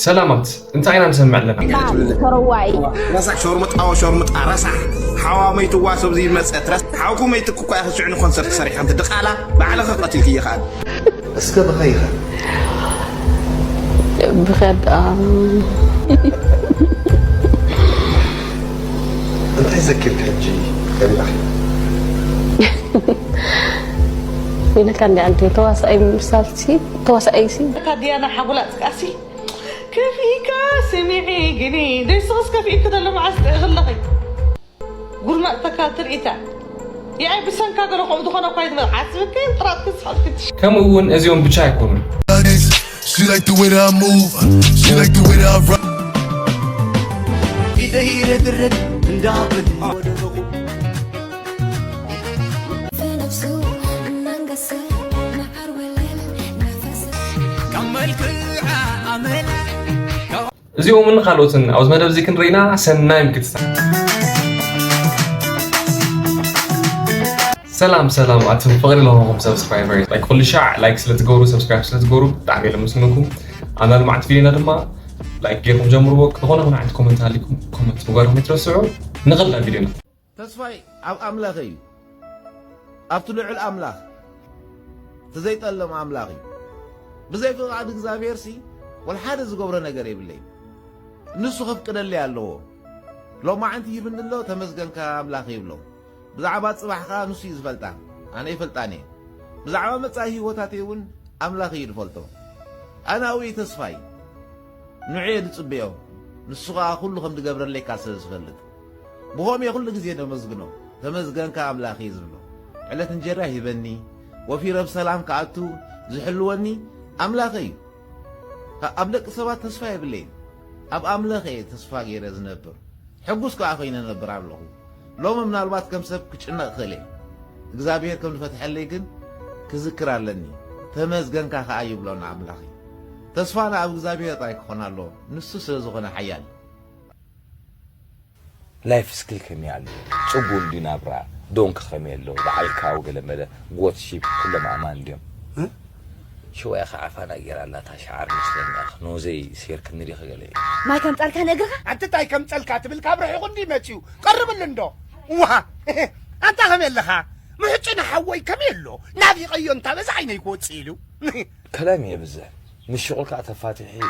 ሰላማት፣ እንታይ ኢና ንሰምዕ ኣለና? ተረዋይ ረሳሕ ሸርሙጣ ወሸርሙጣ ረሳሕ ሓዋ መይትዋ ሰብዚ ይመፀት ረስ ሓውኩ መይትኩ እኳ ኢኺ ሽዑ ንኮንሰርት ሰሪሐ እንት ድቓላ ባዕልኺ ቀቲልክዮ ከኣ እስከ ብኸ ይኸ ብኸዳ እንታይ ዘኪርካ ሕጂ ቀሪባ ይነካ እንዲ ኣንቲ ተዋሳኣይ ምሳልሲ ተዋሳኣይሲ እታ ዲያና ሓጉላፅካሲ ከፊእካ ስሚዒ ግኒ ደስኽስ ከፊእክ ዘሎ መዓስ ትእኽለኺ ጉርማጥተካ ትርኢታ የኣይ ብሰንካ ገለ ከምኡ ዝኾነ እኳ ይትመ ዓስብክ ጥራጥክ ስሓልክትሽ ከምኡ እውን እዚኦም ብቻ ኣይኮኑን። She like the way that I move. She like the way that I rock. في نفسه منقسم مع الوليل نفسه እዚኦምን ካልኦትን ኣብዚ መደብ እዚ ክንርኢና ሰናይ ምክትታ። ሰላም ሰላም ኣቱም ፍቕሪ ለሆንኩም ሰብስክራይበር ላይክ ኩሉ ሻዕ ላይክ ስለ ትገብሩ ሰብስክራይብ ስለ ትገብሩ ብጣዕሚ እየ ለመስግነኩም። ኣብ ናይ ልምዓት ቪድዮና ድማ ላይክ ጌርኩም ጀምርዎ። ዝኾነ ይኹን ዓይነት ኮመንት ሃሊኩም ኮመንት ምግባርኩም ኣይትረስዑ። ንኽእል ናብ ቪድዮና። ተስፋይ ኣብ ኣምላኸ እዩ ኣብቲ ልዑል ኣምላኽ እቲ ዘይጠልም ኣምላኽ እዩ ብዘይ ፍቓድ እግዚኣብሔር ሲ ወልሓደ ዝገብሮ ነገር የብለይ ንሱ ከፍቅደለይ ኣለዎ ሎማዓንቲ ይብኒ ኣሎ ተመስገንካ ኣምላኽ ይብሎ ብዛዕባ ጽባሕ ከኣ ንሱ እዩ ዝፈልጣ ኣነ ይፈልጣን እየ ብዛዕባ መጻኢ ህይወታተይ እውን ኣምላኽ እዩ ዝፈልጦ ኣነ ኣብኡ እዩ ተስፋይ ንዑ እየ ዝጽበዮ ንሱ ከኣ ኩሉ ከም ዝገብረለይ እካ ስለ ዝፈልጥ ብኸምኡ እየ ኩሉ ግዜ ዘመስግኖ ተመስገንካ ኣምላኸይ ዝብሎ ዕለት እንጀራ ሂበኒ ወፊረ ብሰላም ክኣቱ ዝሕልወኒ ኣምላኸይ እዩ ኣብ ደቂ ሰባት ተስፋ የብለይን ኣብ ኣምላኸ እየ ተስፋ ገይረ ዝነብር ሕጉስ ከዓ ኮይነ ነብር ኣለኹ ሎሚ ምናልባት ከም ሰብ ክጭነቕ ክእል እየ እግዚኣብሔር ከም ዝፈትሐለይ ግን ክዝክር ኣለኒ ተመስገንካ ከዓ ይብሎ ንኣምላኸይ ተስፋና ኣብ እግዚኣብሔር ጥራይ ክኾን ኣለዎ ንሱ ስለ ዝኾነ ሓያል ላይፍ ስኪል ከመይ ኣሎ? ጽጉም ድዩ ናብራ? ዶንኪ ከመይ ኣሎ? በዓል ካው ገለመለ ጎት ሺፕ ኩሎም ኣማን ድዮም? ሽወያ ከዓ ፋና ጌራ ኣላ እታ ሸዓር መስለኒ ኣኽ ኖዘይ ሴር ክንዲ ኸገለ እዩ። ማይ ከምጻልካ ነግርኻ? ኣንቲ ታይ ከምጸልካ ትብል ካብ ርሒቑ እንዲ መጽዩ ቀርብሉ እንዶ። ዋ ኣንታ ከመይ ኣለኻ? ምሕጭ ንሓወይ ከመይ ኣሎ? ናፊቐዮ እንታ በዛ ዓይነይ ክወጽእ ኢሉ። ከላም የብዝሕ ምስ ሽቑል ከዓ ተፋትሒ እዩ።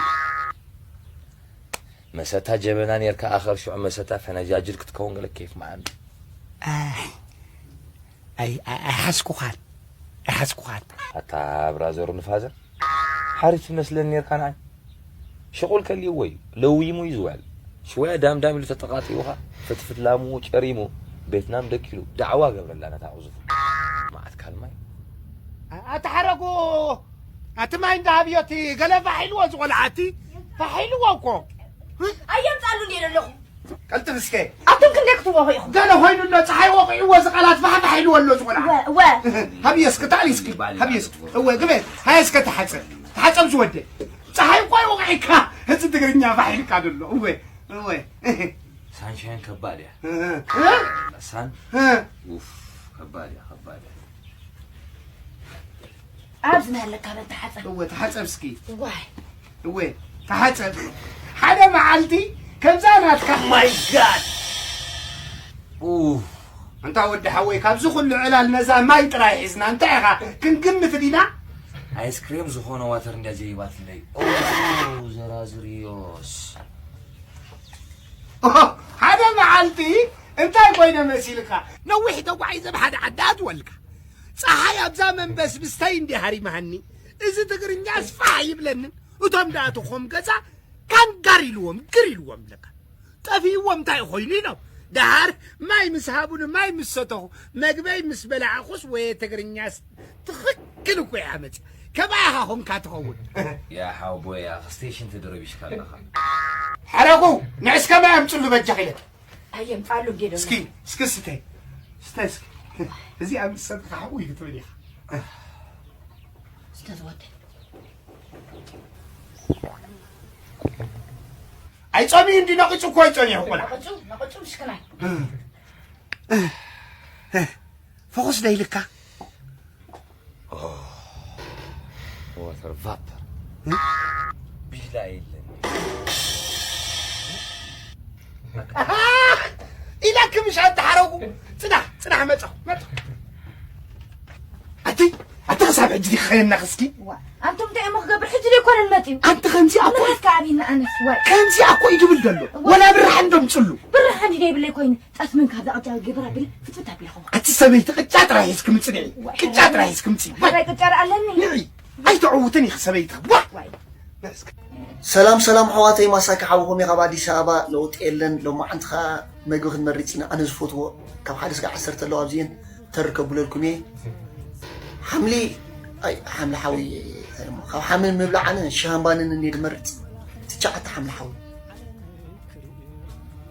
መሰታ ጀበና ኔርካ ኣኸር ሽዑ መሰታ ፈነጃጅል ክትከውን ገለ ኬፍ መዓል ኣይሓዝኩኻን ኣይሓዝኩኻን ኣታ ብራዘሩ ንፋዘር ሓሪፍ ትመስለኒ ኔርካ ንዓይ ሽቑል ከልይዎ እዩ ለዊሙ እዩ ዝውዕል ሽወያ ዳምዳም ኢሉ ተጠቓጢቡኻ ፍትፍት ላሙ ጨሪሙ ቤትናም ደኪሉ ዳዕዋ ገብረላ ነታ ቕዙፍ መዓት ካልማይ ኣታ ሓረጉ ኣቲ ማይ እንዳሃብዮ እቲ ገለ ፋሕ ኢልዎ ዝቆልዓ እቲ ፋሕ ኢልዎ እኮ ኣየምፃሉ እንድየ ዘለኹ ቀልጥፍ እስከ ኣቱም ክንደይ ክትወቑ ኢኹም ገለ ኮይኑ ኣሎ ፀሓይ ወቂዕዎ ዝቃላት ፋሕፋሕ ኢልዎ ኣሎ ዝቆልዓ ወ- ወ ሃብዮ እስከ ታዕሊ እስኪ ሃብዮ እስኪ እወ ግበ ሃየ እስከ ተሓፀብ ተሓፀብ ዝወደ ፀሓይ እኮ ይወቂዕካ ህዚ ትግርኛ ፋሕ ኢልካ ደሎ እወ እወ ሳንሻይን ከባድ እያ ሳን ኡፍ ከባድ እያ ከባድ እያ ኣብዚ ናለካ በል ተሓፀብ እወ ተሓፀብ እስኪ ዋይ እወ ተሓፀብ ሓደ መዓልቲ ከምዛ ናትካ ማይ ጋድ ኡፍ ኣንታ ወዲ ሓወይ ካብዚ ኩሉ ዕላል ነዛ ማይ ጥራይ ሒዝና እንታይ ኢኻ ክንግምት ዲና ኣይስክሬም ዝኾነ ዋተር እንድያ ዘይባትለይ ዘራዝርዮስ ሓደ መዓልቲ እንታይ ኮይነ መሲልካ ነዊሕ ተጓዒዘ ብሓደ ዓዲ ኣትወልካ ፀሓይ ኣብዛ መንበስ ብስተይ እንዲ ሃሪማሃኒ እዚ ትግርኛ ስፋሕ ይብለንን እቶም ደኣትኾም ገዛ ካንጋር ኢልዎም ግር ኢልዎም ለካ ጠፊእዎም እንታይ ኮይኑ ኢሎም ደሃር ማይ ምስ ሃቡኒ ማይ ምስ ሰተኹ መግበይ ምስ በላዕኹስ ወየ ትግርኛስ ትኽክል እኮ እያ መፅእ ከማይ ኢኻ ኾንካ ትኸውን ያ ሓወቦይ ኣኽ ስቴሽን ተደረቢሽካ ኣለኻ ሓረጉ ንዕስ ከማይ ኣምፅሉ በጃ ኺለት ኣየምፃሉ እንዴ ዶ እስኪ እስኪ ስተ ስተ እስኪ እዚ ኣብ ዝሰጥካ ሓዊ ክትብል ኢኻ ስተ ዝወደ ኣይፀምዩ እንዲ ነቂፁ እኮ ይፀኒሑ ቆልዓ ነቅፁ ነቅፁ ምሽክናይ ፈኹስ ደይልካ ዋተር ቫፐር ቢላ የለን ኢላኪ ምሽ ኣንተ ሓረጉ። ጽናሕ፣ ጽናሕ፣ መጻ፣ መጻ። ኣቲ፣ ኣቲ ክሳብ ሕጂ ዲኺ ኸየናኺ እስኪ? ዋ፣ ኣንቱም እንታይ እሞ ክገብር? ሕጂ ደይኮነን መጺኡ። ኣንቲ ከምዚ ኣኮ ምናትካ ኣብይና ኣነስ፣ ዋይ። ከምዚ ኣኮ እዩ ድብል ዘሎ። ዋይ። ወላ ብርሃን ዶ ምጽሉ? ብርሃን ድደ ይብለይ ኮይኑ፣ ጠስምን ካብ ዛቕጫ ግብር ኣቢለ ፍትፍት ኣቢለ ኸምካ። ኣቲ ሰበይቲ ቅጫ ጥራይ ሒዝኪ ምጽንዒ። ዋይ። ቅጫ ጥራይ ሒዝኪ ምጽንዒ። ዋይ። ዋይ፣ ቅጫ ደኣ ኣለኒ። ንዒ። ኣይተዕውትን ኢኺ ሰበይትኺ። ዋ! ዋይ። ሰላም ሰላም ኣሕዋተይ፣ ማሳኪ ሓውኹም እየ ካብ ኣዲስ ኣበባ። ለውጢ የለን። ሎማዓንቲ ኸዓ መግቢ ክንመርፅ ኢና። ኣነ ዝፈትዎ ካብ ሓደ ስጋዕ ዓሰርተ ኣለዋ ኣብዚአን ተርከቡለልኩም እየ። ሓምሊ፣ ኣይ፣ ሓምሊ ሓዊ፣ እንታይ እሞ፣ ካብ ሓምሊ ምብላዕ ኣነ ሽሃምባንን እየ ዝመርፅ። ትሽዓተ ሓምሊ ሓዊ።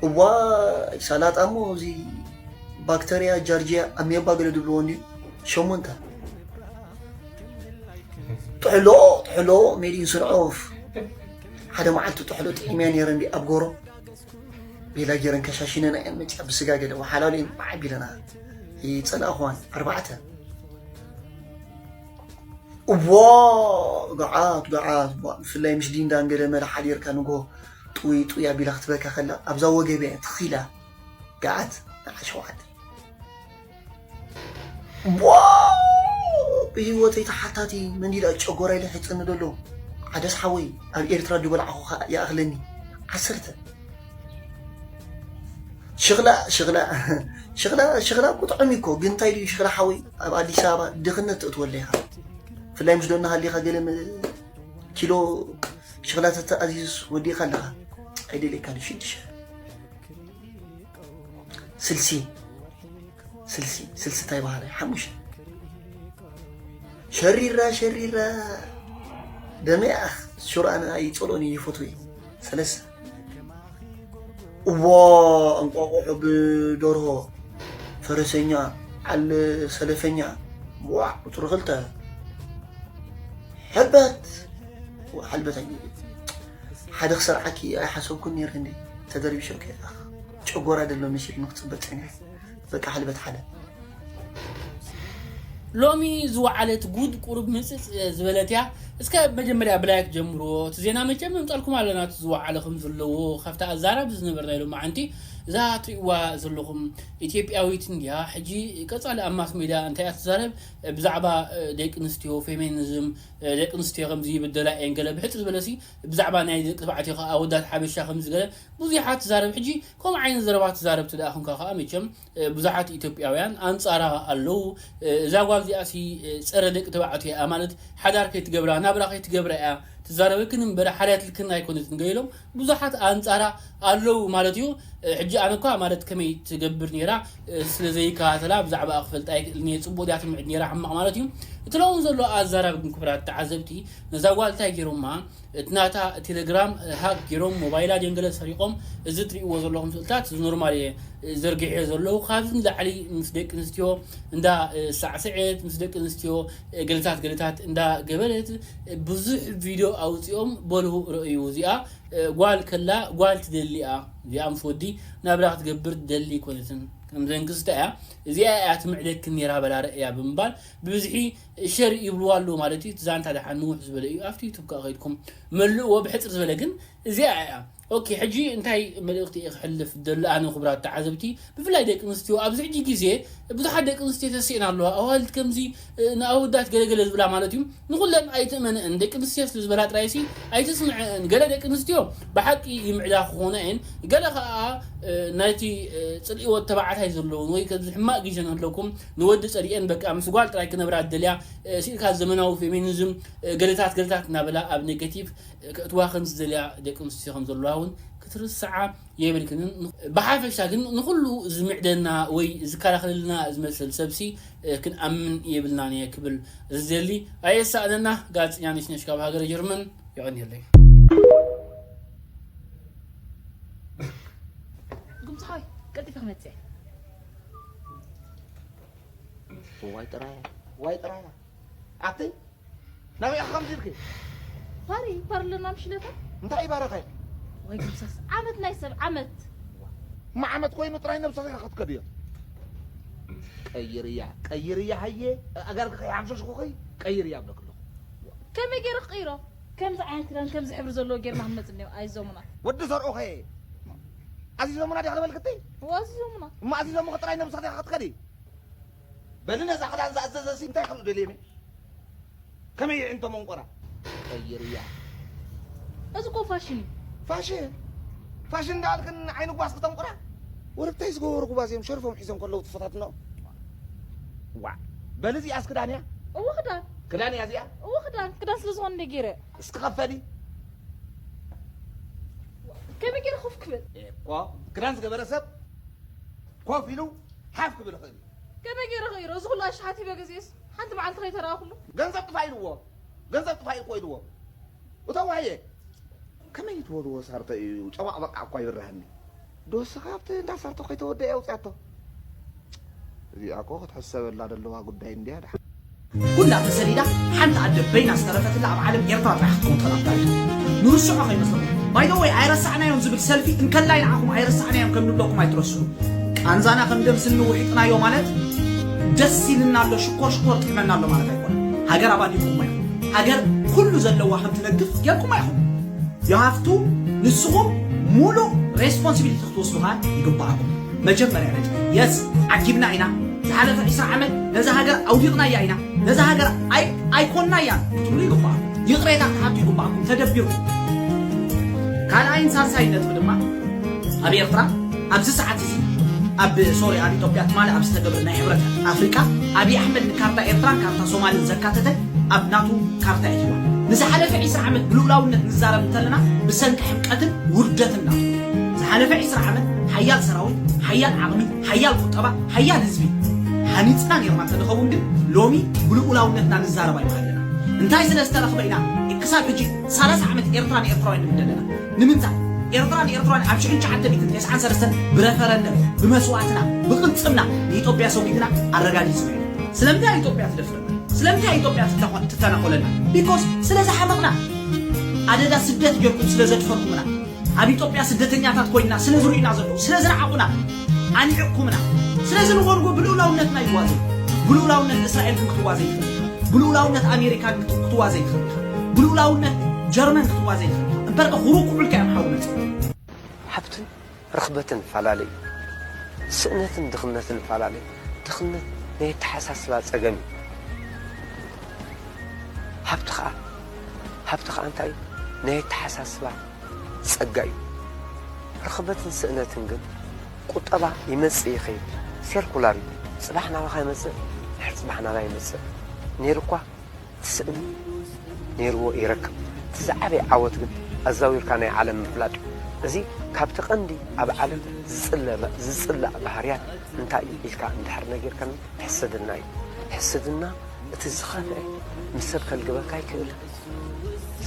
እዋይ፣ ሰላጣ እሞ እዚ ባክተርያ፣ ጃርጂያ፣ ኣሜባ ገለ ድብልዎ እንድዩ። ሸሞንተ። ጥሕሎ፣ ጥሕሎ፣ ሜድ ኢን ስንዖፍ። ሓደ መዓልቲ ጥሕሎ ጥዒመያ ነይረ እንዲ ኣብ ጎሮ። ቤላ ገይረን ከሻሽነና እየን መፅያ ብስጋ ገለ ወሓላሉ እየን በዓ ቢለና። ይፀላእኹዋን። ኣርባዕተ። እዎ፣ ገዓት፣ ገዓት፣ ቧ-፣ ብፍላይ ምስ ዲንዳን ገለ መለ ሓዲርካ ንጎ ጥውይ ጥውይ ኣቢላ ክትበካ ከላ ኣብዛ ወገብያ እያ ትኺላ። ገዓት፣ ንዓ ሸውዓተ። ዋው! ብህይወተይ ተሓታቲ መንዲል ኣብ ጨጎራይ ልሒጽኒ ደሎ። ዓደስ ሓወይ፣ ኣብ ኤርትራ ድበልዓኹኻ ይኣኽለኒ። ዓሰርተ። ሽኽላ፣ ሽኽላ፣ ሽኽላ፣ ሽኽላ እኮ ጥዑም እዩ እኮ፣ ግን እንታይ ድዩ ሽኽላ ሓወይ? ኣብ ኣዲስ ኣበባ ድኽነት ተእትወለይ ኢኻ። ብፍላይ ምስ ዶ እናሃሊኻ ገለ መ-፣ ኪሎ ሽኽላ ተተኣዚዙስ ወዲእኻ ኣለኻ። ኣይደልየካን እዩ፣ ሽዱሽተ። ስልሲ፣ ስልሲ፣ ስልሲ እንታይ በሃላይ? ሓሙሽተ። ሸሪራ፣ ሸሪራ፣ ደመይ ኣኽ፣ ሽሮ ኣነ ኣይጸልኦን እየ፣ ይፈትዎ እየ። ሰለስተ። እዎ፣ እንቋቑሖ ብደርሆ፣ ፈረሰኛ፣ ዓል ሰለፈኛ፣ ዋዕ፣ ቁጽሪ ክልተ። ሕልበት፣ ዋ፣ ሕልበት ኣይ-፣ ሓደ ክሰርዓኪ ኣይሓሰብኩን ነይረ እንዴ? ተደርቢሸ እኮ እየ። ኣኽ፣ ጨጎራ ደሎ መሲልኒ ክጽበ ጸኒሐ። በቃ ሕልበት ሓደ። ሎሚ ዝወዓለት ጉድ ቁሩብ ምጽጽ ዝበለት እያ። እስከ መጀመርያ ብላይክ ጀምርዎ። እቲ ዜና መቸም ነምጻልኩም ኣለና፣ እቲ ዝወዓለ ከም ዘለዎ፣ ካብቲ ኣዛራቢ ዝነበርና ኢሎም መዓንቲ። እዛ ትሪእዋ ዘለኹም ኢትዮጵያዊት እንድያ። ሕጂ ቀጻሊ ኣብ ማስ ሜድያ እንታይ እያ ትዛረብ? ብዛዕባ፣ እ፣ ደቂ ኣንስትዮ፣ ፌሚኒዝም፣ እ፣ ደቂ ኣንስትዮ ከምዚ ይብደላ እየን ገለ ብሕጽር ዝበለሲ፣ ብዛዕባ ናይ ደቂ ተባዕትዮ ከኣ ኣወዳት ሓበሻ ከምዚ ገለ ብዙሓት ትዛረብ። ሕጂ ከምኡ ዓይነት ዘረባ ትዛረብ ትደኣ ኹንካ ከኣ መቸም እ፣ ብዙሓት ኢትዮጵያውያን ኣንጻራ ኣለዉ። እ፣ እዛ ጓል እዚኣሲ፣ እ፣ ጸረ ደቂ ተባዕትዮ እያ ማለት ሓዳር ከይትገብራ፣ ናብራ ከይትገብራ እያ ትዛረበክን እምበር ሓልያትልክን ኣይኮነትን ገለ ኢሎም ብዙሓት ኣንጻራ ኣለዉ ማለት እዩ። እ፣ ሕጂ ኣነ እኳ ማለት ከመይ ትገብር ነይራ፣ እ፣ ስለ ዘይከታተላ ብዛዕባኣ ክፈልጣ ኣይክእልን እየ። ጽቡቕ ድያ ትምዕድ ነይራ ሕማቕ ማለት እዩ። እቲ ሎሚ ዘሎ ኣዛራቢ ግን ክቡራት ተዓዘብቲ ነዛ ጓል እንታይ ገይሮማ? እቲ ናታ ቴሌግራም ሃክ ገይሮም ሞባይላ ጀንገለ ሰሪቖም፣ እዚ ትሪእዎ ዘለኹም ስእልታት እዚ ኖርማል እየ ዘርጊሐዮ ዘለኹ። ካብዚ ንላዕሊ ምስ ደቂ ኣንስትዮ እንዳ ሳዕስዐት፣ ምስ ደቂ ኣንስትዮ ገለታት ገለታት እንዳ ገበረት ብዙሕ ቪድዮ ኣውፂኦም በልሁ ረእዩ። እዚኣ ጓል ከላ ጓል ትደሊ እያ። እዚኣ ምስ ወዲ ናብራ ክትገብር ትደሊ ኣይኮነትን። ከምዘን ክስታ እያ። እዚኣ እያ ትምዕደክን ነይራ በላ ረእያ ብምባል ብብዝሒ ሸር ይብልዋ ኣለዉ ማለት እዩ። እቲ ዛንታ ደሓን ንውሕ ዝበለ እዩ። ኣብቲ ዩቱብ ከኣ ከይድኩም መልእዎ። ብሕጽር ዝበለ ግን እዚኣ እያ። ኦኬ፣ ሕጂ እንታይ መልእኽቲ እየ ክሕልፍ ደሊ ኣነ ክቡራት ተዓዘብቲ? ብፍላይ ደቂ ኣንስትዮ ኣብዚ ሕጂ ግዜ ብዙሓት ደቂ ኣንስትዮ ተሲእን ኣለዋ። ኣዋልድ ከምዚ፣ እ፣ ንኣወዳት ገለገለ ዝብላ ማለት እዩ። ንኹለን ኣይትእመንአን። ደቂ ኣንስትዮ ስለ ዝበላ ጥራይሲ ኣይትስምዐን። ገለ ደቂ ኣንስትዮ ብሓቂ ይምዕዳ ክኾና እየን። ገለ ከኣ፣ እ፣ ናይቲ፣ እ፣ ጽልኢ ወድ ተባዕታይ ዘለውን ወይ ከምዚ ሕማቕ ግዜ ንህለኩም ንወዲ ጸሊኤን በቃ ምስ ጓል ጥራይ ክነብራ ዝደልያ፣ እ፣ ሲልካ ዘመናዊ ፌሚኒዝም፣ እ፣ ገለታት ገለታት እናበላ ኣብ ኔጌቲቭ፣ እ፣ ከእትዋ ከም ዝደልያ ደቂ ኣንስትዮ ከም ዘለዋ እውን ክትርስዓ የብልክንን። ብሓፈሻ ግን ንኹሉ ዝምዕደና ወይ ዝከላኸለልና ዝመስል ሰብሲ፣ እ፣ ክንኣምን የብልናን እየ ክብል ዝደሊ። ኣየሳእነና። ጋዜጠኛ ነሽነሽ ካብ ሃገረ ጀርመን። የቐንየለይ። ጉምጽ ሓወይ፣ ቀልጢፈ ክመጽእ እየ። እዋይ ጥራያ፣ እዋይ ጥራያ። ኣቲ ናበይ ኢኻ ከምዚ ኢልኪ? ፓሪ፣ ፓሪ ኣለና ምሽ ኢለታ። እንታይ እዩ ባረኸ? ወይ ጉምሳስ፣ ዓመት ናይ ሰብ ዓመት። እማ ዓመት ኮይኑ ጥራይ ነብስኺ ኢኻ ክትከድዮ። ቀይርያ፣ ቀይርያ ሃየ፣ ኣጋርኪ ከይሓምሸሽኩኺ ቀይርያ እብለኪ ኣለኹ። ከመይ ገይረ ክቕይሮ? ከምዚ ዓይነት ክዳን፣ ከምዚ ሕብሪ ዘለዎ ጌርና ክንመጽእ እኒኦ፣ ኣይዞሙና። ወዲ ዘርኦኸ፣ ኣዚዞምና ዲኻ ዝበልክቲ? እዋ ኣዚዞምና። እማ ኣዚዞምኺ ጥራይ ነብስኻ ዲኻ ክትከዲ? በሊ ነዛ ክዳን ዝኣዘዘሲ እንታይ ክብሉ ደልዮም እየ? ከመይ ይዕንቶ መንቆራ? ቀይርያ። እዚ እኮ ፋሽን እዩ። ፋሽን ፋሽን እንዳልክን ዓይኒ ጓስ ክተንቁራ? ወረብታይ ዝገበሩ ጉባዝ እዮም ሸርፎም ሒዞም ከለዉ ትፈታትኖ። ዋ በሊ እዚኣስ ክዳን እያ? እወ ክዳን። ክዳን እያ እዚኣ? እወ ክዳን። ክዳን ስለ ዝኾነ እንደ ገይረ። እስኪ ከፈሊ። ከመይ ገይረ ኮፍ ክብል? እኮ ክዳን ዝገበረ ሰብ ኮፍ ኢሉ ሓፍ ክብል ይኽእል እዩ። ከመይ ገይረ ክይሮ? እዚ ኩሉ ኣሽሓት ሂበ ገዜስ ሓንቲ መዓልቲ ከይተረኣኹሉ። ገንዘብ ጥፋ ኢልዎ። ገንዘብ ጥፋ እኮ ኢልዎ። እቶ ዋየ ከመይ ትበልዎ ሳርተ እዩ ጨማቕ በቃ እኳ ይብርሃኒ። ዶስ ካብቲ እንዳ ሳርተ ኮይተወደ እያ ውፅያቶ። እዚኣ እኮ ክትሕሰበላ ዘለዋ ጉዳይ እንድያ ድሓ። ኩላ ተሰዲዳ ሓንቲ ኣደ በይና ዝተረፈትላ ኣብ ዓለም ኤርትራ ጥራሕ ክትከውን ተራፍታ እያ። ንርስዖ ከይመስለኩም። ባይደወይ ኣይረሳዕናዮን ዝብል ሰልፊ እንከላይ ንዓኹም ኣይረሳዕናዮን ከም ንብለኩም ኣይትረስዑ። ቃንዛና ከም ደም ስኒ ውሒጥናዮ ማለት ደስ ኢልና ኣሎ ሽኮር ሽኮር ጥዕመና ኣሎ ማለት ኣይኮነ። ሃገር ኣባዲኹም እያ። ሃገር ኩሉ ዘለዋ ከም ትነግፍ ጌርኩም ኣይኹም። You have to ንስኹም ሙሉእ responsibility ክትወስዱ ከዓ ይግባኣኩም። መጀመርያ ነጥቢ yes ዓጊብና ኢና። ዝሓለፈ ዒስራ ዓመት ነዛ ሃገር ኣውዲቕናያ ኢና። ነዛ ሃገር ኣይኮንናያን ክትብሉ ይግባኣኩም። ይቕሬታ ክትሓቱ ይግባኣኩም ተደቢርኩም። ካልኣይን ሳልሳይን ነጥቢ ድማ ኣብ ኤርትራ ኣብዚ ሰዓት እዚ ኣብ ሶሪ ኣብ ኢትዮጵያ ትማሊ ኣብ ዝተገብረ ናይ ሕብረት ኣፍሪቃ ኣብይ ኣሕመድ ንካርታ ኤርትራን ካርታ ሶማልን ዘካተተ ኣብ ናቱ ካርታ የእትዋ። ንዝሓለፈ ዒስራ ዓመት ብልኡላውነት ንዛረብ እንተለና ብሰንኪ ሕምቀትን ውርደትን ናቱ። ዝሓለፈ ዒስራ ዓመት ሓያል ሰራዊት፣ ሓያል ዓቕሚ፣ ሓያል ቁጠባ፣ ሓያል ህዝቢ ሃኒፅና ኔርና እንተንኸውን ግን ሎሚ ብልኡላውነትና ንዛረብ ኣይምሃለና። እንታይ ስለ ዝተረኽበ ኢና ክሳብ ሕጂ ሰላሳ ዓመት ኤርትራ ንኤርትራውያን ንብል ዘለና? ንምንታይ? ኤርትራ ንኤርትራውያን ኣብ ሽሕን ትሽዓተ ሚእትን ተስዓን ሰለስተን ብረፈረንደም ብመስዋእትና ብቕልፅምና ንኢትዮጵያ ሰጒግና ኣረጋጊፅና ኢና። ስለምንታይ ኢትዮጵያ ትደፍረና? ስለምንታይ ኢትዮጵያ ትተናኾለና? Because ስለ ዝሓመቕና። ኣደዳ ስደት ጌርኩም ስለ ዘድፈርኩምና፣ ኣብ ኢትዮጵያ ስደተኛታት ኮይንና ስለ ዝርእዩና ዘለዉ፣ ስለ ዝረዓቑና ኣንዒቕኩምና። ስለዚ ንጎንጎ ብልኡላውነትና ይዋዘይ፣ ብልኡላውነት እስራኤል ግን ክትዋዘይ ይኽእል ኢኻ፣ ብልኡላውነት ኣሜሪካ ግን ክትዋዘይ ይኽእል ኢኻ፣ ብልኡላውነት ጀርመን ክትዋዘይ ይኽእል ኢኻ። እምበር እኽሩ ክዑልካ እዮም ሓዊ መፅእ። ሃብትን ርኽበትን ፈላለዩ። ስእነትን ድኽነትን ፈላለዩ። ድኽነት ናይ ኣተሓሳስባ ጸገም እዩ። ሃብቲ ኸኣ ሃብቲ ኸኣ እንታይ እዩ? ናይ ኣተሓሳስባ ጸጋ እዩ። ርኽበትን ስእነትን ግን ቁጠባ ይመጽእ ይኸይድ፣ ሴርኩላር እዩ። ጽባሕ ናባኻ ይመጽእ፣ ድሕሪ ጽባሕ ናባይ ይመጽእ። ነይሩ እኳ ትስእን ነይርዎ ይረክብ። እቲ ዝዓበየ ዓወት ግን ኣዛዊርካ ናይ ዓለም ምፍላጥ እዩ። እዚ ካብቲ ቀንዲ ኣብ ዓለም ዝጽለ- ዝጽላእ ባህርያት እንታይ እዩ ኢልካ እንድሕር ነጊርካኒ፣ ሕስድና እዩ። ሕስድና እቲ ዝኸፍአ ምስ ሰብ ከልግበካ ኣይክእልን።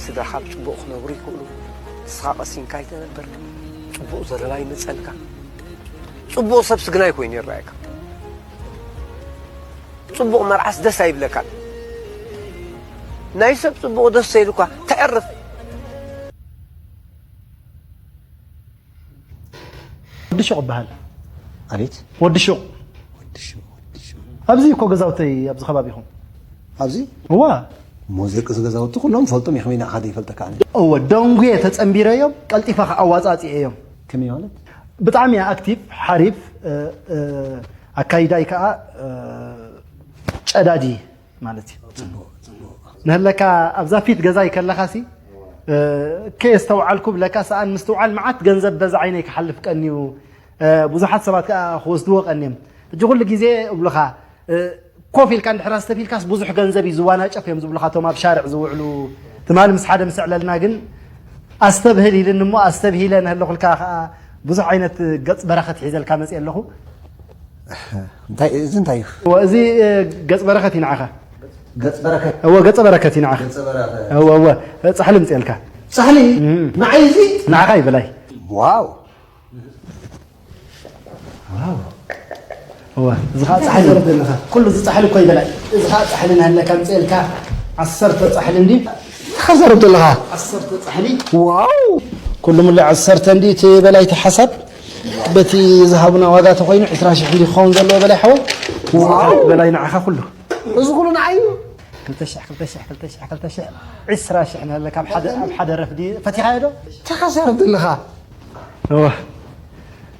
ስድራኻ ብጽቡቕ ክነብሩ ይክእሉ። ንስኻ ቀሲንካ ኣይተነበርካ። ጽቡቕ ዘረባ ይመጸልካ። ጽቡቕ ሰብ ስግናይ ኮይኑ ይረኣየካ። ጽቡቕ መርዓስ ደስ ኣይብለካን። ናይ ሰብ ጽቡቕ ደስ ዘይልኳ ተዕርፍ። ወዲ ሹቕ ይበሃል። ኣቤት ወዲ ሹቕ። ወዲ ሹቕ፣ ወዲ ሹቕ። ኣብዚ እኮ ገዛውተይ ኣብዚ ከባቢኹም። ኣብዚ እዋ እሞ ዘይቅዚ ገዛውቲ ኩሎም ፈልጦም ኢኹም ኢና ኻደ ይፈልጠካ ኣነ። እወ ደንጉየ ተጸንቢረዮም ቀልጢፈ ከኣዋጻጽኤዮም። ከመይ ማለት? ብጣዕሚ እያ ኣክቲቭ ሓሪፍ እ፣ እ፣ ኣካይዳይ ከኣ እ፣ ጨዳዲ ማለት እዩ። ንህለካ ኣብዛ ፊት ገዛይ ከለኻሲ ከየስተውዓልኩ ብለካ ሰኣን ምስትውዓል መዓት ገንዘብ በዛ ዓይነይ ክሓልፍ ቀንዩ ብዙሓት ሰባት ከዓ ክወስድዎ ቀንዮም። ሕጂ ኩሉ ግዜ እብሉኻ ኮፍ ኢልካ እንድሕር ኣስተብሂልካስ ብዙሕ ገንዘብ እዩ ዝዋናጨፍ እዮም ዝብሉኻ እቶም ኣብ ሻርዕ ዝውዕሉ። ትማሊ ምስ ሓደ ምስ ዕለልና ግን ኣስተብህል ኢልኒ እሞ ኣስተብሂለ ንህለኹልካ ከዓ ብዙሕ ዓይነት ገፅ በረኸት ሒዘልካ መፅእ ኣለኹ። እንታይ እዚ እንታይ እዩ? እዚ ገፅ በረኸት እዩ ንዓኻ። ገፅ በረከት እወ ገፀ በረከት እዩ ንዓኻ። ገፀ በረከት እወ እወ ፃሕሊ ምፅኤልካ። ፃሕሊ ንዓይ እዚ ንዓኻ ይበላይ። ዋው ዋው እወ እዚ ከዓ ፃሕሊ ዘለኻ ኩሉ እዚ ፃሕሊ እኮ ይበላይ። እዚ ከዓ ፃሕሊ ናሃለካ ምፅኤልካ ዓሰርተ ፃሕሊ እንዲ ተኸዘር ዘለኻ ዓሰርተ ፃሕሊ ዋው ኩሉ ሙሉ ዓሰርተ እንዲ እቲ በላይ እቲ ሓሳብ በቲ ዝሃቡና ዋጋ ተኾይኑ ዕስራ ሽሕ እንዲ ክኸውን ዘለዎ በላይ ሓወይ። ዋው በላይ ንዓኻ ኩሉ እዚ ኩሉ ንዓይ እዩ። ክልተ ሽሕ ክልተ ሽሕ ክልተ ሽሕ ክልተ ሽሕ ዕስራ ሽሕ ንሃለካ ኣብ ሓደ ኣብ ሓደ ረፍዲ ፈቲኻዮ ዶ? ተኸሰር ዘለኻ እወ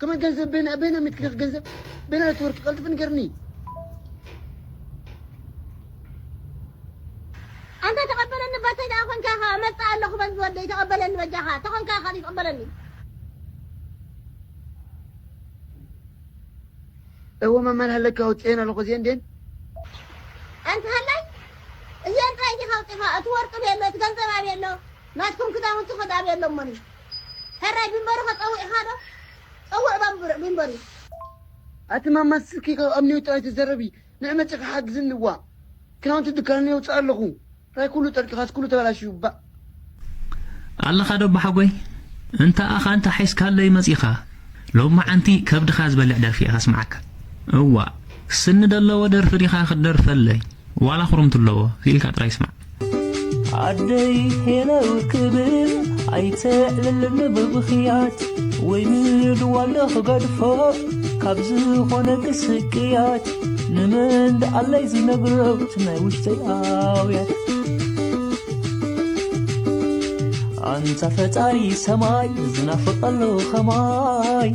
ከመይ ገንዘብ በይና በይና ሚትክልክ ገንዘብ በይና ትወርቂ ቀልጥፍ ንገርኒ። ኣንታ ተቐበለኒ፣ ባተይ ደኣ ኾንካ ኢኻ፣ እመጽእ ኣለኹ በዚ ወደይ፣ ተቐበለኒ በጃኻ፣ ተኾንካ ኢኻ ተቐበለኒ። እወ መማል ሃለካ ኣውፅኤን ኣለኹ እዚኤን ድየን? ኣንታ ሃላይ፣ እዚኤን ጥራይ ዲኻ ኣውፂኻ፣ እቲ ወርቂ ቤሎ፣ እቲ ገንዘብ ኣቤሎ፣ ናትኩም ክዳውንቲ ኸዳ ኣቤሎ እሞኒ። ሕራይ ቢንበሩ ኸፀውዕ ኢኻ ዶ? ፀውዕ ባንብር-፣ ቢንበሩ። ኣቲ ማማ ስልኪ ካብ ኣብ ኒው ጥራይ ትዘረቢ፣ ንዕ መፂኻ ሓግዝኒ ዋ። ክዳውንቲ ድካን የውፅእ ኣለኹ። ራይ ኩሉ ጠርቂኻስ ኩሉ ተበላሽዩ ባእ። ኣለኻ ዶ ኣቦሓጎይ? እንተ ኣኻ እንተ ሓይስካለይ መጺኻ። ሎማዓንቲ ከብድኻ ዝበልዕ ደርፊ እየ ከስምዓካ። እዋእ፣ ስኒ ደለዎ ደርፊ ዲኻ ክትደርፈለይ? ዋላ ኹርምቲ ኣለዎ ኢልካ ጥራይ ስማዕ። ኣደይ ሄለው ክብል ኣይተዕልልኒ ብብኽያት ወይ ንድዋለ ክገድፎ ካብ ዝኾነ ክስቅያት ንመን ደኣለይ ዝነግሮ እቲ ናይ ውሽጠይ ኣውያት። ኣንታ ፈጣሪ ሰማይ ዝናፍቐሉ ኸማይ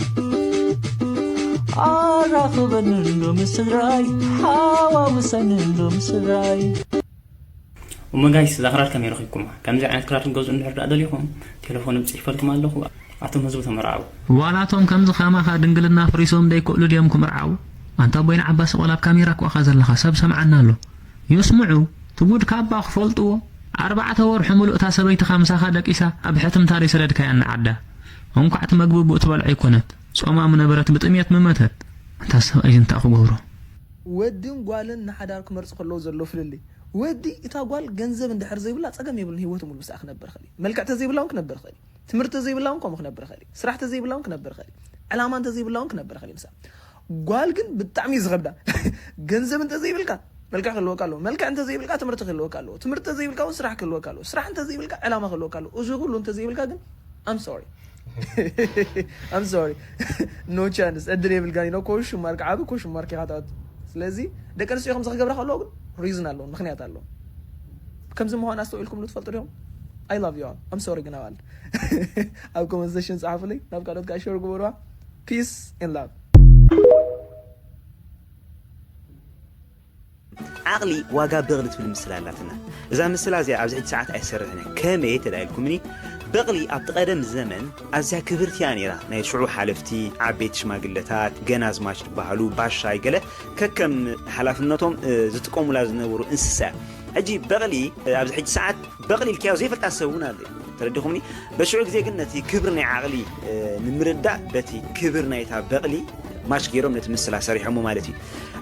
ኣራኽበኒ እንዶ ምስ ስድራይ ሓዋውሰኒ እንዶ ምስ ስድራይ። እሞ ጋይስ እዛ ክራር ከመይ ረኺብኩማ? ከምዚ ዓይነት ክራር ትገዝኡ እንድሕር ደኣ ደሊኹም ቴሌፎን እብፂሕፈልኩም ኣለኹ። ኣቶም ህዝቢ ተመርዓው። ዋላ እቶም ከምዚ ከማኻ ድንግልና ፍሪሶም ደይክእሉ ድዮም ክምርዓው? ኣንታ ኣቦይና ዓባሲ ቆልዓ ኣብ ካሜራ እኮ ኢኻ ዘለኻ ሰብ ሰምዓና ኣሎ። ይስምዑ፣ እቲ ጉድ ካባ ክፈልጥዎ። ኣርባዕተ ወርሑ ምሉእ እታ ሰበይትኻ ምሳኻ ደቂሳ ኣብ ሕትምታ ደይሰደድካያ ንዓዳ። እንኳዕ እቲ መግቢ ብኡ ትበልዖ ኣይኮነት፣ ጾማ ምነበረት ብጥምየት ምመተት። ኣንታ ሰብኣይ እንታይ ክገብሮ? ወድን ጓልን ንሓዳር ክመርጹ ከለዉ ዘሎ ፍልልይ። ወዲ እታ ጓል ገንዘብ እንድሕር ዘይብላ ጸገም የብሉን፣ ህይወቱ ሙሉ ምስኣ ክነብር ይኽእል እዩ። መልክዕ ተዘይብላ እውን ክነብር ይኽእል እዩ። ትምህርቲ ተዘይብላ እውን ከምኡ ክነብር ይኽእል እዩ። ስራሕ ተዘይብላ እውን ክነብር ይኽእል እዩ። ዕላማ እንተዘይብላ እውን ክነብር ይኽእል እዩ ምስኣ። ጓል ግን ብጣዕሚ እዩ ዝኸብዳ። ገንዘብ እንተዘይብልካ መልክዕ ክህልወካ ኣለዎ። መልክዕ እንተዘይብልካ ትምህርቲ ክህልወካ ኣለዎ። ትምህርቲ እንተዘይብልካ እውን ስራሕ ክህልወካ ኣለዎ። ስራሕ እንተዘይብልካ ዕላማ ክህልወካ ኣለዎ። እዚ ኩሉ እንተዘይብልካ ግን I'm sorry. I'm sorry. No chance. ዕድል የብልካን ኢሎ ኮሽ ማርክ ዓቢ ኮሽ ማርክ ኢኻ ትኣቱ። ስለዚ ደቂ ኣንስትዮ ከምዚ ክገብራ ከለዎ ግን ሪዝን ኣለዎ፣ ምኽንያት ኣለዎ። ከምዚ ምዃኑ ኣስተውዒልኩምሉ ትፈልጡ ዲኹም? I love you all. I'm sorry ግን ኣባል ኣብ ኮመንት ሴክሽን ጸሓፉለይ፣ ናብ ካልኦት ከዓ ሸር ግበሩዋ። Peace and love. ዓቕሊ ዋጋ በቕሊ ትብል ምስላ ኣላትና። እዛ ምስላ እዚኣ ኣብዚ ሕጂ ሰዓት ኣይሰርሕን እያ። ከመይ ተዳኢልኩምኒ? በቕሊ ኣብቲ ቀደም ዘመን ኣዝያ ክብርቲ እያ ነይራ። ናይ ሽዑ ሓለፍቲ፣ ዓበይቲ ሽማግለታት፣ ገናዝማች ዝበሃሉ፣ ባሻይ ገለ ከከም ሓላፍነቶም፣ እ፣ ዝጥቀሙላ ዝነበሩ እንስሳ እያ። ሕጂ በቕሊ፣ እ፣ ኣብዚ ሕጂ ሰዓት በቕሊ ኢልካዮ ዘይፈልጣ ሰብ እውን ኣሎ እዩ። ተረዲኹምኒ? በሽዑ ግዜ ግን ነቲ ክብሪ ናይ ዓቕሊ፣ እ፣ ንምርዳእ በቲ ክብሪ ናይታ በቕሊ ማች ገይሮም ነቲ ምስላ ሰሪሖሞ ማለት እዩ።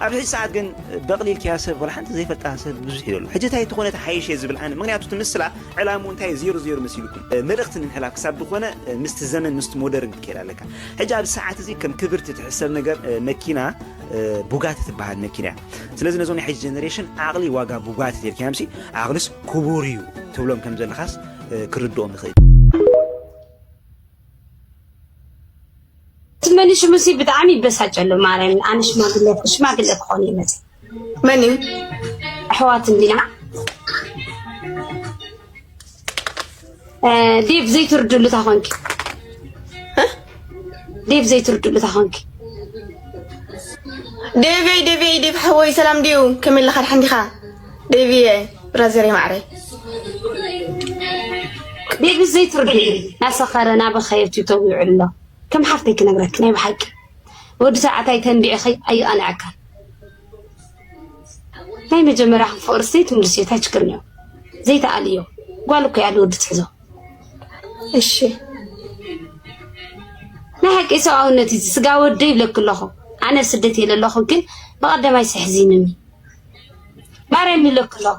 ኣብዚ ሕጂ ሰዓት ግን በቕሊ ኢልካያ ሰብ ወላ ሓንቲ ዘይፈልጣ ሰብ ብዙሕ እዩ ዘሎ። ሕጂ እንታይ ተኾነ ተሓይሽ እየ ዝብል ኣነ። ምኽንያቱ እቲ ምስላ ዕላምኡ እንታይ እዩ ዜሮ ዜሮ መሲሉኩም? እ፣ መልእኽቲ ንምሕላፍ ክሳብ ዝኾነ፣ እ፣ ምስቲ ዘመን ምስቲ ሞደርን ክትከይድ ኣለካ። ሕጂ ኣብዚ ሰዓት እዚ ከም ክብርቲ ትሕሰብ ነገር፣ እ፣ መኪና፣ እ፣ ቡጋቲ ትበሃል መኪና እያ። ስለዚ ነዞም ናይ ሕጂ ጀነሬሽን ዓቕሊ ዋጋ ቡጋቲ ተልካዮምሲ ዓቕልስ ክቡር እዩ ትብሎም ከም ዘለኻስ፣ እ፣ ክርድኦም ይኽእል። ትመኒ ሽሙሲ ብጣዕሚ ይበሳጨሉ ማርያም። ኣነ ሽማግለ ሽማግለ ክኾን ይመጽእ። መን እዩ? ኣሕዋት እንዲና። እ፣ ዴቭ ዘይትርድሉ ታኾንኪ። እ? ዴቭ ዘይትርድሉ ታኾንኪ። ዴቭ፣ ዴቭ፣ ዴቭ ሓወይ ሰላም ድዩ? ከመይ ኣለኻ? ደሓን ዲኻ? ዴቭ፣ ብራዘር ማዕረይ። ዴቭ ዘይትርድሉ ናሰኸረ ናበኸየ ቲክቶክ ይውዕል ኣሎ። ከም ሓፍተይ ክነግረኪ ናይ ብሓቂ ወዲ ተባዕታይ ተንቢዕኺ ኣይቐንዐካን። ናይ መጀመርያ ፍቕሪ ሰይቲ ሙሉእ ሰይቲ ኣይችግርን እዮ። ዘይተኣልዮ ጓል እኮ እያ ንወዲ ትሕዞ። እሺ። ናይ ሓቂ ሰብኣውነት እዩ። ስጋ ወደይ ይብለኪ ኣለኹ። ኣነ ኣብ ስደት እየ ዘለኹ፣ ግን ብቐደማይ ስሕዚንኒ። ማርያም ይብለኪ ኣለኹ።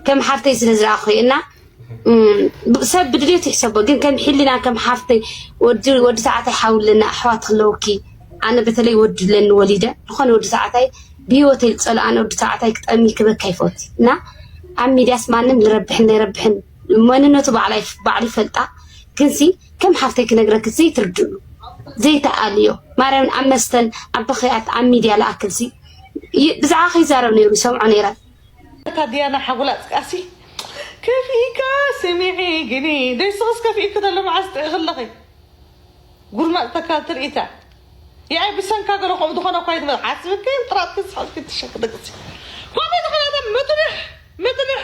ከም ሓፍተይ ስለ ዝረኣኹ እና፣ እም፣ ሰብ ብድሌቱ ይሕሰቦ፣ ግን ከም ሕሊና፣ ከም ሓፍተይ፣ ወዲ፣ ወዲ ተባዕታይ ሓው ኣለና፣ ኣሕዋት ክለውኪ፣ ኣነ በተለይ ወዲ ኣለኒ ወሊደ፣ ዝኾነ ወዲ ተባዕታይ ብህይወተይ ዝጸልኦ፣ ኣነ ወዲ ተባዕታይ ክጠሚ ክበካ ይፈቱ። እና ኣብ ሚድያስ ማንም ዝረብሕን ዘይረብሕን መንነቱ ባዕላ ይፍ-፣ ባዕሉ ይፈልጣ። ግንሲ ከም ሓፍተይ ክነግረኪ ዘይትርድኡ፣ ዘይተኣልዮ፣ ማርያምን ኣብ መስተን ኣብ በኽያት ኣብ ሚድያ ልኣክልሲ ይ-፣ ብዛዕባ ከይዛረብ ነይሩ ይሰምዖ ነይረ። እታ ዲያና ሓጉላ ጽቃሲ ከፊእካ ስሚዒ ግኒ ደይ ስኽስ ከፊእኪ ተሎ መዓስ ጥዒ ከለኺ ጉርማጥ ተካል ትርኢታ። ያይ ብሰንካ ገለ ከምኡ ዝኾነ እኳ ይትበል ሓስብኪ ጥራት ክትስሓትኪ ትሸክ ደቅሲ። ከምኡ ዝኾነ ኣታ ምጥንሕ ምጥንሕ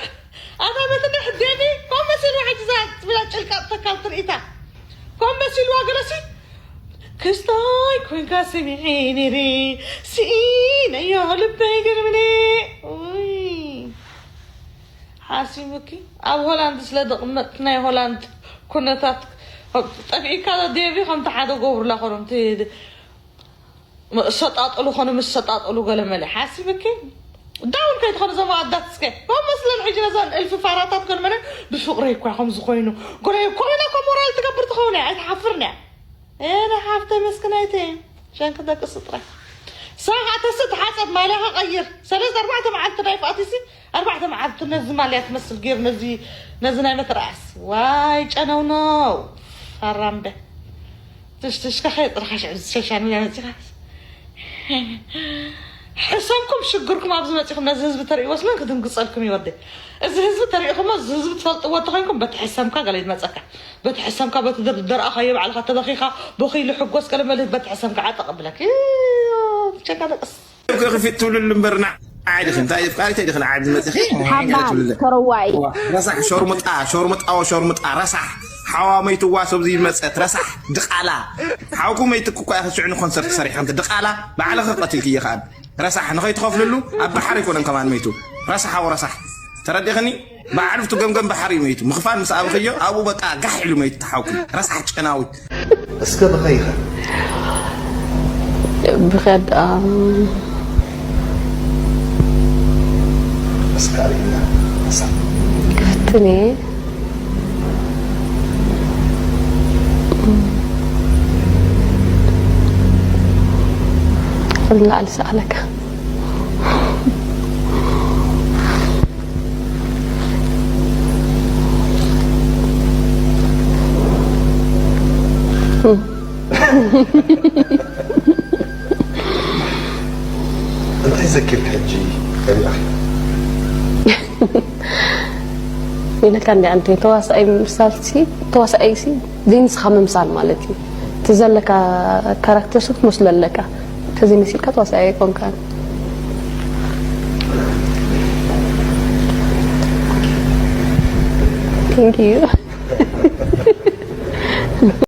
ኣታ ምጥንሕ ደሚ ኮመሲል ዋሕጅ ዛ ትብላ ጭልቃጥ ተካል ትርኢታ። ኮመሲል ዋገረሲ ክስታይ ኮንካ ስሚዒ ነይሪ ስኢነዮ ልበይ ግርምኒ። ውይ ሓሲቡኪ ኣብ ሆላንድ ስለ ዝቕመጥ ናይ ሆላንድ ኩነታት ጠፊእካ ዴቪ ከምቲ ሓደ ጎብርላ ኮኖም ሰጣጥሉ ኮነ ምስ ሰጣጥሉ ገለ መለ ሓሲብኪ ዳውን ከይትኾኑ ዘማዋዳት እስከ ኮም መስለን ሕጂ ነዘን እልፊ ፋራታት ገለ መለ ብፍቕረይ እኳ ከም ዝኾይኑ ገለ ኮለና እኳ ሞራል ትገብር ትኸውን እያ ኣይትሓፍርን እያ። ኤረ ሓፍተይ መስክናይቲ ሸንክ ደቂ ስጥረ ሳኻ ተስእ ተሓፀብ ማልያ ከቐይር ሰለስተ ኣርባዕተ መዓልቲ ናይ ፋእቲሲ ኣርባዕተ መዓልቲ ነዚ ማልያ ትመስል ገይሩ ነዚ ነዚ ናይ መትርኣስ ዋይ ጨነው ነው ኣራምበ ትሽትሽካ ከየጥርኻ ሽዕብ ዝሸሻን ሚያ መፂኻ ሕሰምኩም ሽግርኩም ኣብዚ መፂኹም ነዚ ህዝቢ ተርእይዎስ መን ክድንግፀልኩም ይወርደ እዚ ህዝቢ ተሪእኹሞ እዚ ህዝቢ ትፈልጥዎ እንተኮይንኩም በቲ ሕሰምካ ገለ ይመፀካ በቲ ሕሰምካ በቲ ደርኣኻዮ ባዕልካ ተበኺኻ በኺሉ ሕጎስ ገለ መልህ በቲ ሕሰምካ ዓጠቕ ብለክ ቸካ ደቅስ ክፊት ትብልሉ እምበር ንዓይ ዲኺ እንታይ ኣፍቃሪተይ ዲኺ ንዓይ ዝመፅኺ ሓባል ከረዋይ ረሳሕ ሾርሙጣ ሾርሙጣ ሾርሙጣ ረሳሕ ሓዋ መይትዋ ሰብ ዝመፀት ረሳሕ ድቓላ ሓውኩ መይትኩ እኳ ኢኺ ሽዑ ንኮንሰርት ሰሪሕኺ ድቓላ ባዕልኺ ቀቲልክዮ ከኣ ረሳሕ ንኸይትኸፍልሉ ኣብ ባሕሪ ኣይኮነን ከማን መይቱ ረሳሕ ሓው ረሳሕ ተረዲኽኒ ባዕሉ እቲ ገምገም ባሕሪ እዩ መይቱ ምኽፋል ምስ ኣብኽዮ ኣብኡ በቃ ጋሕ ኢሉ መይቱ ተሓውኩ ረሳሕ ጨናዊ እስከ ብኸይኸ ብኸድ እስከ ኣርእና ረሳሕ ክፍትን እየ ንላዕሊ ሰኣለካ እንታይ ዘኪርክ ሕጂ ቀቢኣኺ ኢለካ እንዲ ኣንተ ተዋሳኣይ ምምሳል ሲ ተዋሳኣይ ሲ ዘይንስኻ ምምሳል ማለት እዩ እቲ ዘለካ ካራክተር ሲ ክትመስሎ ኣለካ ተዘይመሲልካ ተዋሳኣይ ኣይኮንካን Thank you.